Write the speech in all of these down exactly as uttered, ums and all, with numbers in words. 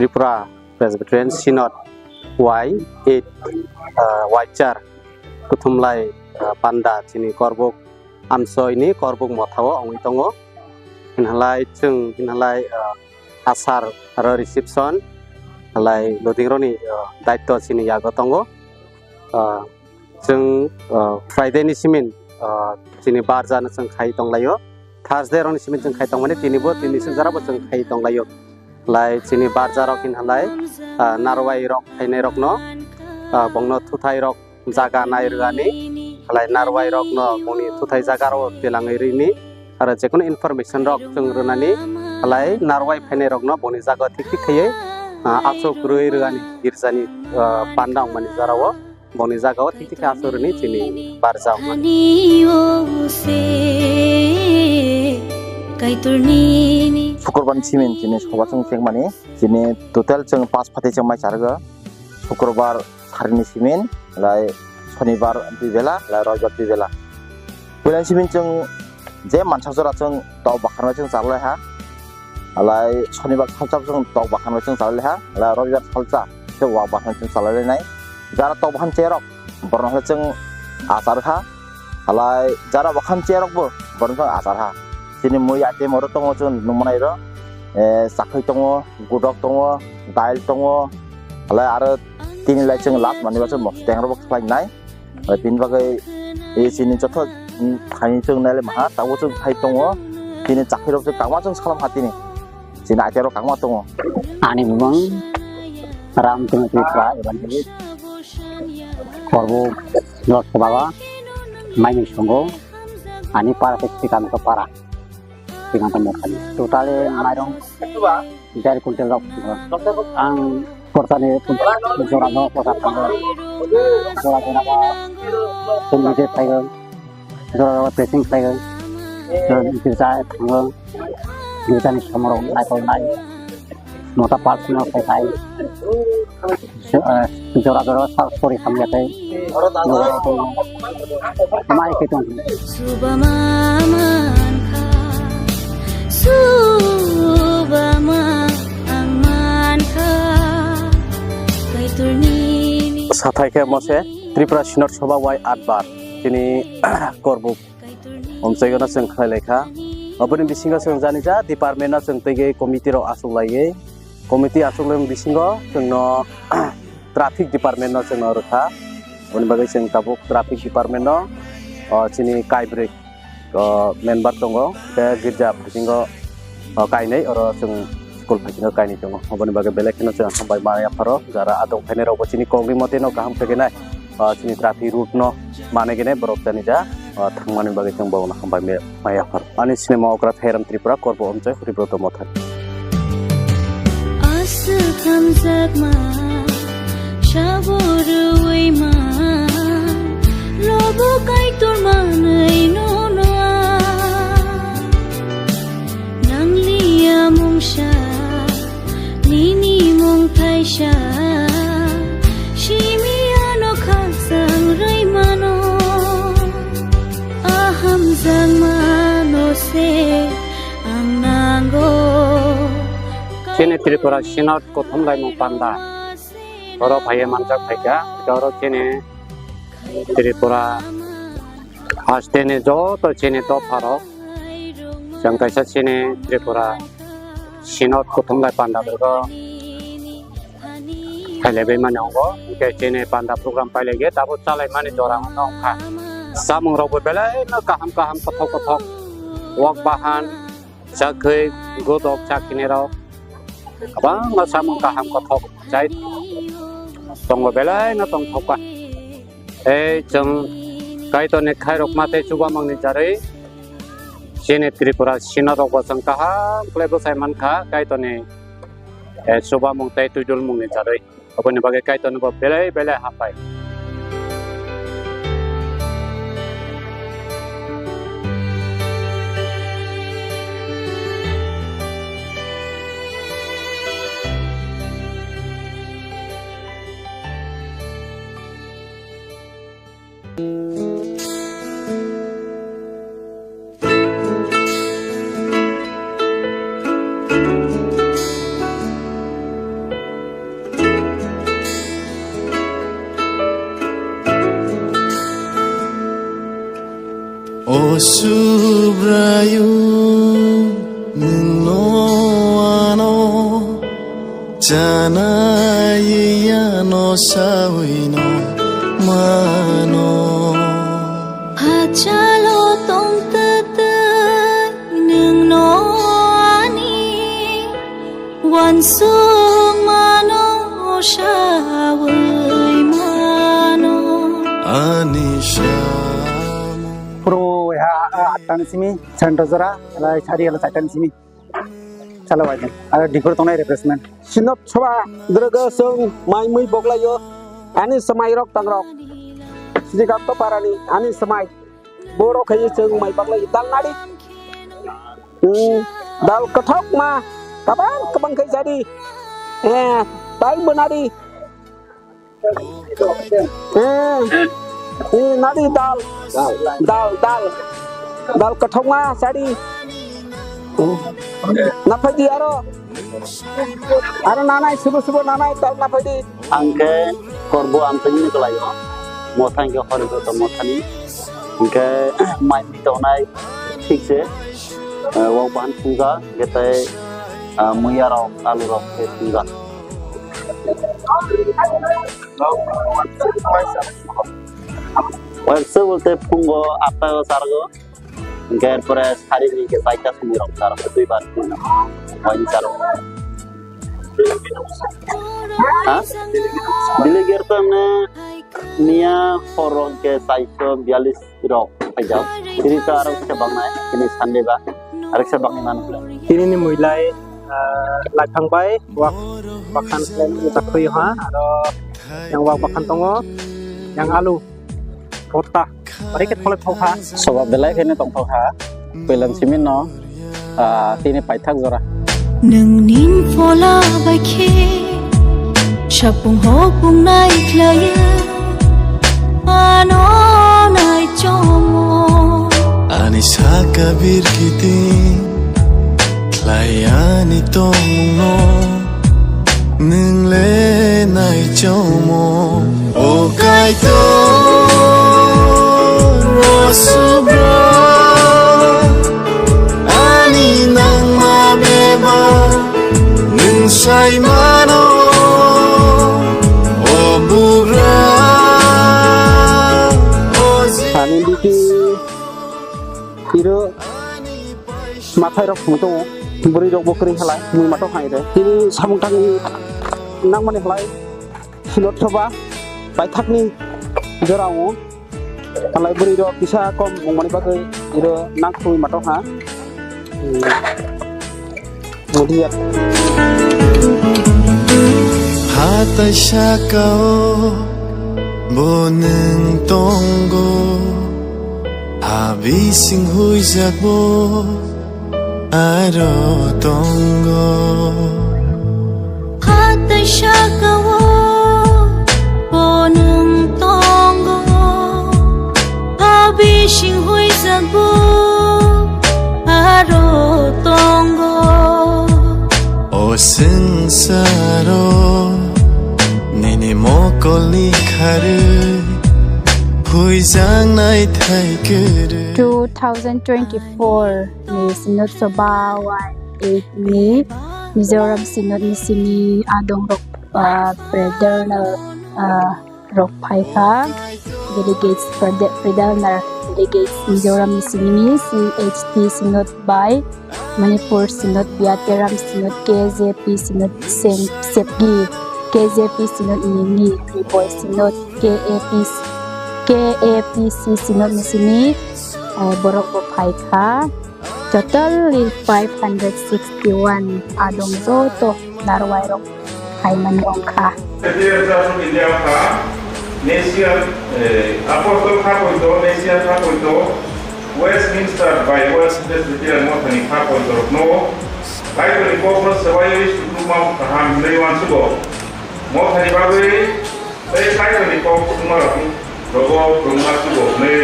Tripura Presbyterian Synod Y eight, ah, Y char Kuthumlai, ah, panda chini Korbuk amchoini Korbuk mothao wngwi tongo. Hinhalai chwng hinhalai, ah, asar aro reception halai loading rokni, ah, daityo chini yago tongo. Ah, chwng, ah, Friday ni simin, ah, chini barja no chwng khai tonglaio. Thursday rokni simin chwng khai tongmani tinibo tini swngjara bo chwng khai tonglaio. Lai chini barja rok hinhalai, ah, narwai rok phainai rokno, ah, bongno thuthai rok jaga nai rwani, halai narwai rokno bongni thuthai jaga rok telangwi rini, aro jekono information rok chwng rwnani, halai narwai phainai rokno bongni jaga thik thik khaiwi, ah, achuk rwi rwani girjani, ah, panda wngmani jora o bongni jaga o thik thik khe achuk rwni chini barja wngmani. Ani o se Kaitorni ni. Sukurbar ni simin chini soba chwng chengmani chini total chwng pas phatwi chwng mai charwgo. Sukurbar sarini simin, lai Sonibar dui bela, lai Roibar dui bela. Puila simin chwng je mansa jora chwng tok bahan bai chwng chalai ha, lai Sonibar salsa chwng tok bahan bai chwng chalai ha, lai Roibar salsa se wak bahan chwng chalai nai. Jara tok bahan cherok borno hale chwng achar kha, halai jara bahan cherok bo borno chwng achar ha. Chini mui item oro tongo chwng nukmanai ro, eh, chakhwi tongo, gudok tongo, dail tongo, halai aro tini lai chwng last manwi ba chwng mosla tengrok bo khlai nai. Tini bagwi, eh, chini joto, mm, thani chwng nai le maha, tabuk chwng thai tongo, tini chakhwi rok chwng kangma chwng salam ha tini, chini achairok kangma tongo. Ani bumung Ram Kumar Tripura, Evangelist, Korbuk North Baba, Maini Songo, ani para se Srikanto para. Srikanto Mokhani. Totally mairong der quintal rok. Ang portani jora no porta thango. Jora jora ba pun bije thaigo. Jora jora pressing thaigo. Jora jora thango. Jora ni somorong naikol nai. Mota parts no khai khai. Jora jora sal pori hamya tei. Mai khe tong. Subama mankha, subama ang mankha. Kaitorni ni. Sathai khe mose Tripura Synod Soba wai atbar chini Korbuk Omchoigano chwng khlai lai kha. Oboni bisingo chwng jani ja department no chwng twi committee rok achuk lai. Committee achuk lai bisingo chwngno traffic department no chwngno rwkha. Oboni bagwi chwng tabuk traffic department no, o, chini kaibrwi, o, member tongo, tei girja bisingo, o, kainwi oro chwng school phaikhe kainwi tongo. Oboni bagwi belai kheno chwng hambai ma yapharo, jara adong phainai rokbo chini kokni mote no kaham khe nai, o, chini traffic route no manwi khe nai borok jani ja, o, thangmani bagwi chwng bono hambai ma yapharo. Ani sinima okra Thairam Tripura, Korbo Omchoi, Huribroto Mothani. Aswk hamjakma, sabo rwui ma, lobo Kaitor manwi nono ang. Nangliya mungsa, nini mung thaisa, simi ano khakchang rwi mano. Ahamjakma no se ang nango. Chini Tripura Synod Kuthum Laimung Panda. Oro phaiya manjak phaikha, oro chini Tripura hasteni joto chini dopharok, chwng kaisa chini Tripura Synod Kuthumlai Panda Durgo khailaibai mani ongo, hwnkhe chini panda program pailaiya, tabuk chalaimani jora wngkha. Chamung rokbo belai no kaham kaham, kothok kothok, wak bahan, chakhwi, godok, chakhini rok, kwbangma chamung kaham kothok chai tongo, belai no tongthokma. Tei chwng Kaitorni khairokma tei chubamungni jarwi chini Tripura Synod rokbo chwng kaham khlai bwsai mankha Kaitorni, eh, chubamung tei twidulmungni jarwi. Oboni bagwi Kaitornobo belai belai hambai. O Subraiyung, nwng no ano chanai ano sawi no mano. Hachalo tongtwtwi nwng no ani uansukmano sawi mano. Ani samung. Puro ha, ha, atta ni simi, sento jora, ala sari ala chaita ni simi. Chalo bai. Ala dikor tongnai refreshment. Sinot soba, drogo song, mai mui boklayo. Ani samai rok tangrok. Sijigap to parani, ani samai. Borok hai chwng mai baglai dal nadi. Hmm, dal kothok ma, kabar kabang khai jadi. Eh, tai bo nadi. Eh, eh, nadi dal. Dal, dal. Dal kothok ma jadi. Hmm. Naphai di aro. Aro nanai, subo subo nanai, dal naphai di. Ang khe Korbo Amchaini ni kwlaio. Motha hwnkhe Horijoto mothani. Hwnkhe mai mui tongnai thik se, eh, wak bahan phungjak, hwnkhe tei, ah, muiya rok, alu rok khe phungjak. Waisa bolte phungo atta o chargo. Hingke erpore sari ni hingke chaita simi rok charo, duibar, duibar. Waini charo. Ha? Deliger to emne miya horo hingke chaito biyalish rok paijak. Tini to aro kisa bangnai, tini Sunday ba, aro kisa bangni mano. Tini ni muilai, ah, laithang bai, wak bakhan khlai nang jakhui ha, aro yang wak bakhan tongo, yang alu, botta. Bai khe tholai thokha. Soba belai kheno tongthokha. Puilam simi no, ah, tini paithak jora. Nungni phola bai khe sapung hopung nai khlaiya. Ano nai chomo. Ani saka birkiti khlai ani tongmung no. Nwng le naichomo, o Kaitor, o Subra, ani nangma bebak nwng sai mano, o Bugra, o Ji- Ani biti iro. Mathai rok thung tongo, bwrwi rok bo kwrwi halai, mui matok hai re. Tini samung tangwi nangmani halai, Sinot Soba paithakni jora o halai bwrwi rok kisa kom wngmani bagwi iro nangthungwi matok ha. Hmm. Mudi ya. Hatai sakao bo nwng tongo, ha bising huijak bo. Aro tongo. Hatai sakao bo nwng tongo. Ha bising huijak bo aro tongo. O swngsaro nini mokolni kharwi huijaknai thai kwrwi. Two thousand twenty-four ni Synod Sabha Y eight ni Mizoram Synod ni simi adong rok, ah, President, ah, rok phai kha, delegates, Prede-, President, delegates Mizoram ni simi ni C H T Synod bai Manipur Synod, Biateram Synod, K J P Synod Sem-, Sepgi, K J P Synod Nini, Riboi Synod, K A P C, K A P C Synod ni simi, eh, borok bo phai kha. Totally five hundred sixty-one adong joto narwai rok phaimani wngkha. Presbyterian Church of India wngkha, Nation, eh, Apostle kha poito, Nation kha poito, Westminster bai West Presbyterian mothani kha poito rokno Kaitorni kokno swbaiwi sukruma kaham hinwi uansugo. Mothani bagwi tei Kaitorni kok sukruma rok rogo kwrwngma sugo hinwi,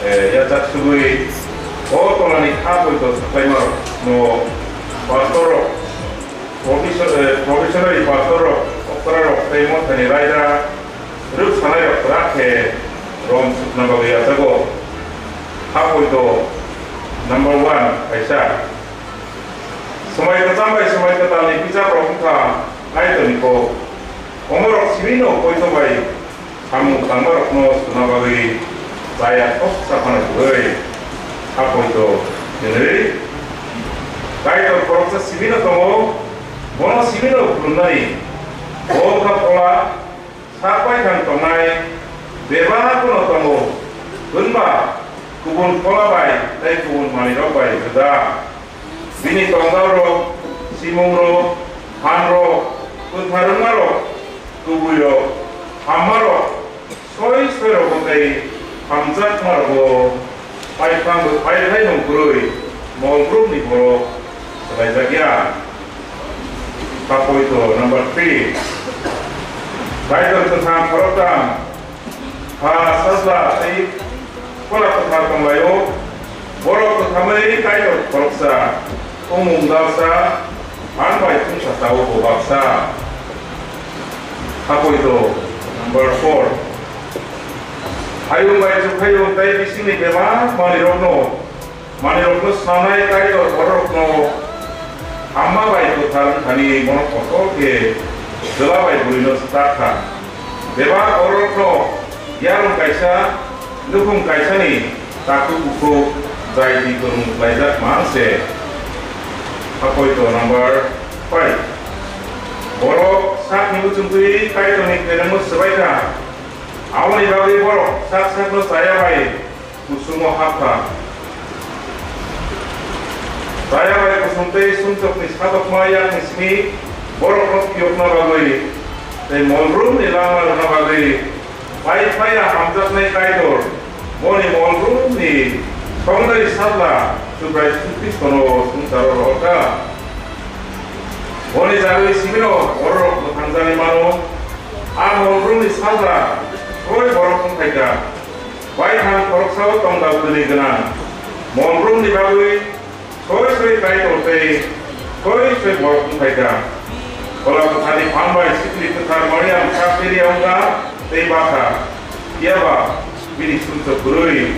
eh, yachak sugwi o tolani kha poito saklaima rokno pastor rok, provision-, eh, provisionary pastor rok, okra rok tei mothani raida rwk sanai rok kwrak khe rom sukna bagwi yachago. Hapoito number one kaisa. Swmai kwcham bai swmai kwtalni bichap rok wngkha Kaitorni kok. Omorok sibino poito bai samung tangmarokno suna bagwi chaya kok saphano kwrwi. Hapoito hwnwi Kaitor khoroksa sibino tongo, bono sibino khulumnani. Bo wngkha phola, sak baithang tongnai bebak bono tongo, hwnba kubun phola bai tei kubun manwirok bai gwdal. Bini tongdakrok, simungrok, phanrok, kwthar wngmarok, kubuirok, hammarok, soi soirogo tei hamjakmarogo paithang-, paithai nung kwrwi mol brumni borok swlaijak ya. Tapoito number three. Kaitor kwthang khoroktham ha sajla tei Phola kwthar tonglaio, borok kwthamwi Kaitor khoroksa, wngmung dalsa, phan bai chwngsasao bo baksa. Hapoito number four. Hayung bai chukphayung tei bisingni bebak manwirokno, manwirokno swnamnai Kaitor bororokno hamma bai kwthar wngthani bono kotor khe chwla bai bwrwino swtak kha. Bebak bororokno yarwng kaisa, nukhung kaisani takhuk bukhuk jai twi kwrwng khlaijak mang se. Hapoito number five. Borok sakni muchungtwi Kaitorni kerengno swbai kha. Aboni bagwi borok sak sakno chaya bai kusumo hapkha. Chaya bai kusum tei sumsokni sadokma yakni simi borokno phiyokna bagwi tei molbrumni lama rwna bagwi pai phaiya hamjaknai Kaitor, boni molbrumni songdari sajla Subrai Jisu Khristono swngcharo rohorkha. Boni jagwi simino bororok mwthangjagwi mano. A molbrumni sajla soi borok wng phaikha. Baithang khoroksao tongda bwrwi gwnang. Molbrumni bagwi soi soi Kaitor tei soi soi borok wng phaikha. Phola kwtharni phan bai sikli kwthar Mariam sak teri wngkha tei bakha. Phiyaba bini sumsok kwrwi.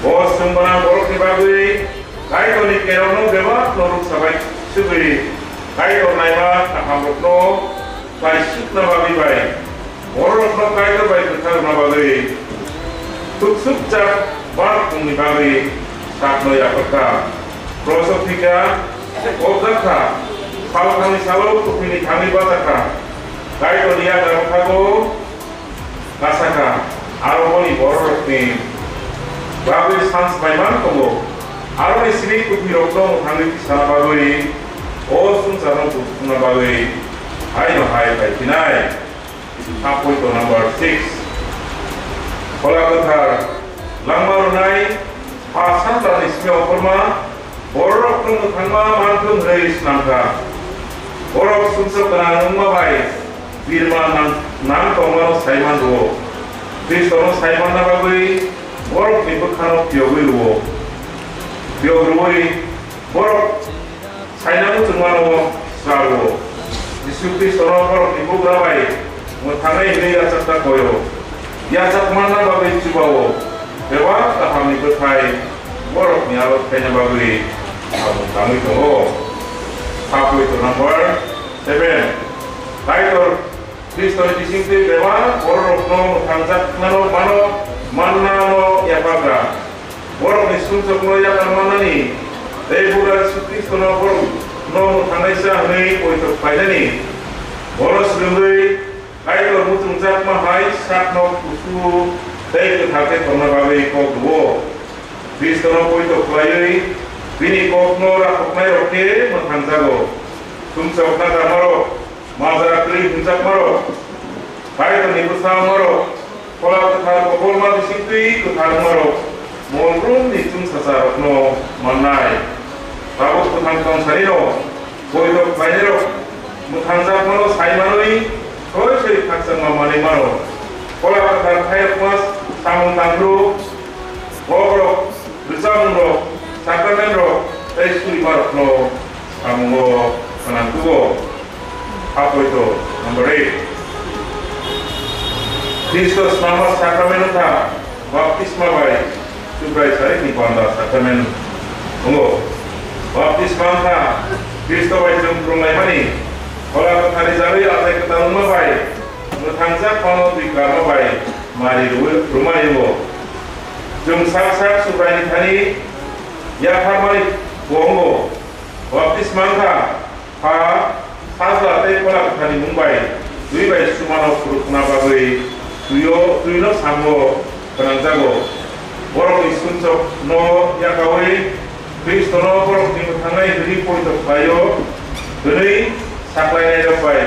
Bo swng gwnang borokni bagwi Kaitorni kerongno bebakno ruksa bai sugwi Kaitor naima kahamrokno Bai sukna bagwi bai, bororokno Kaitor bai kwtharna bagwi, tuksukjak bar phungni bagwi sakno yapharkha. Prosok thwikha, kobjakha, salthangni salo kuphini thangwi bachakha. Kaitorni yagra bwkhago kasakha, aro boni bororokni bagwi sans bai man tongo. Aroni simi kuphirokno mwthangwi tisana bagwi, o swngcharno bukhukna bagwi haino hai phai phinai. Hapoito number six. Phola kwthar langma rwnai pha santarni simi ophorma bororokno mwthangma manthung hwnwi snamkha. Borok sumsok gwnang wngma bai birma nang, nang tongmano saiman rwo. Khristono saimanna bagwi borokni bwkhano phiyogwi rwo. Phiyog rwui borok saina muchungmano srarwo. Jisu Khristono borokni bugra bai mwthangnai hwnwi yachakna koyo. Yachak manna bagwi chubao. Bebak kahamni bwthai borokni aro phaina bagwi samung tangwi tongo. Hapoito number seven. Kaitor Khristoni bisingtwi bebak bororokno mwthangjaknano mano, mannano yapharkha. Borokni sumsokno yakar mannani tei Bugra Jisu Khristono borokno mwthangnaisa hwnwi poito khlainani. Bono swrwngwi Kaitor muchungjakma hai sakno kusu tei kwthar khe tongna bagwi kok rwo. Khristono poito khlaiwi bini kokno rakhoknairok khe mwthangjago. Sumsok nakarmarok, majra kwrwi hwnjakmarok, Kaitorni bwsa wngmarok, Phola Kwthar kobolma bisingtwi kwthar wngmarok, molbrumni chwngsacharokno mannai. Tabuk kwthang tongsanino poito khlainairok mwthangjakmano sai manwi soi soi khakchangma manwi mano. Phola Kwthar khairokma samung tangphru, kokrok, rwchapmungrok, sakramentrok tei surimarokno samungo gwnang tugo. Hapoito number eight. Khristo swnama sakrament wngkha baptisma bai Subrai sarikni panda sakramen wngo. Baptisma wngkha Khristo bai chwng phrwnglaimani, Phola Kwthar rijarwi achai kwtal wngma bai mwthangjak phano twi karma bai mari rwui rwmani wngo. Chwng sak sak Subraini thani yapharmani bo wngo. Baptisma wngkha Pha, Sajla tei Phola Kwtharni mung bai twi bai sumano phurukna bagwi twio, twino samgo gwnangjago. Borokni sumsokno yakaui Khristono borokni mwthangnai hwnwi poito khlaio hwnwi saklainairok bai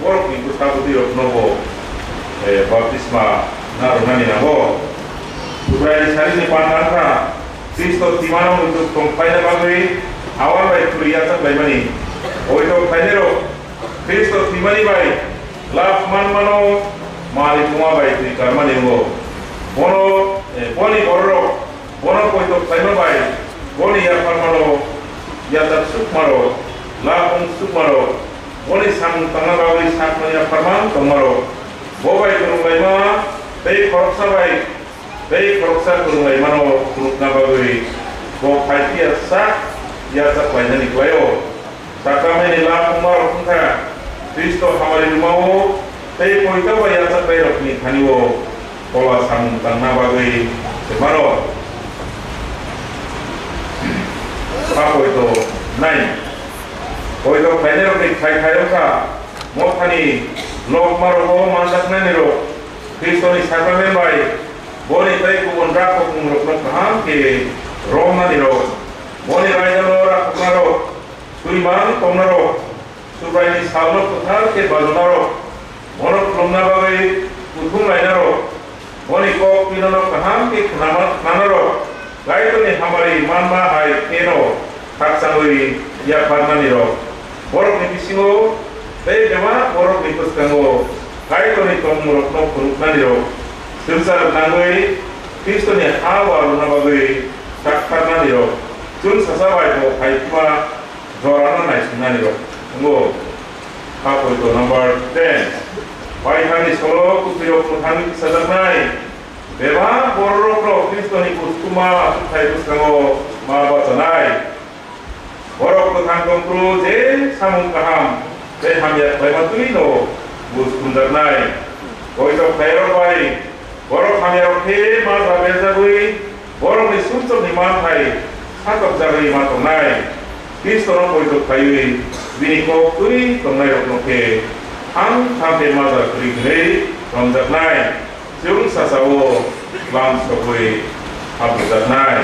borokni bwsa bwtwirokno bo, eh, baptisma narwknani nango. Subraini sarikni panda wngkha Khristo thwimano muitu tong khlaina bagwi awan bai kwrwi yachak laimani. Poito khlainairok Khristo thwimani bai lab manmano mari tongma bai twi karmani wngo. Bono, eh, boni bororok bono poito khlaima bai boni yapharmano yachak sukmarok, lab wng sukmarok, boni samung tangna bagwi sakno yapharma wng tongmarok, bo bai kwrwnglaima tei khoroksa bai tei khoroksa kwrwnglaimano phunukna bagwi bo phai phiya sak yachak lainani klai-o. Sakramentni lab wngmarok wngkha Khristo hamari rwmao tei poito bai yachaklairokni thanio Phola samung tangna bagwi se mano. Kha poito nai. Poito khlainairokni khai khai wngkha mothani lokmarogo manjaknainirok, Khristoni sakrament bai boni tei kubun rakhokmungrokno kaham khe romnanirok, boni raidano rakhoknarok, swimang tongnarok, Subraini salno kwthar khe bajonarok, bono khulumna bagwi kuthum lainarok, boni kok twinono kaham khe khnama-, khnanarok, Kaitorni hamari manma hai kheno khakchangwi yapharnanirok, borokni bisingo tei bebak borokni bwskango Kaitorni tongmungrokno phunuknanirok, swngchar nangwi Khristoni ha-o arwna bagwi saktharnanirok, chwng sacha bai bo hai phima jorano naisingnanirok wngo. Kha poito number ten. Paitharni solo kwthwirok mwthangwi tisajaknai. Bebak bororokno Khristoni buskuma achukthai bwskango ma bachanai. Borok kwthang tongphuru je samung kaham tei hamya khlaima twino buj thumjaknai. Poito khlairok bai borok hamyarok khe ma ja berjagwi borokni sumsokni manthai satokjagwi ma tongnai. Khristono poito khlaiwi bini kok twi tongnairokno khe thang thang khe ma ja kwrwi hwnwi romjaknai. Chwng sacha-o lam sogwi habjaknai.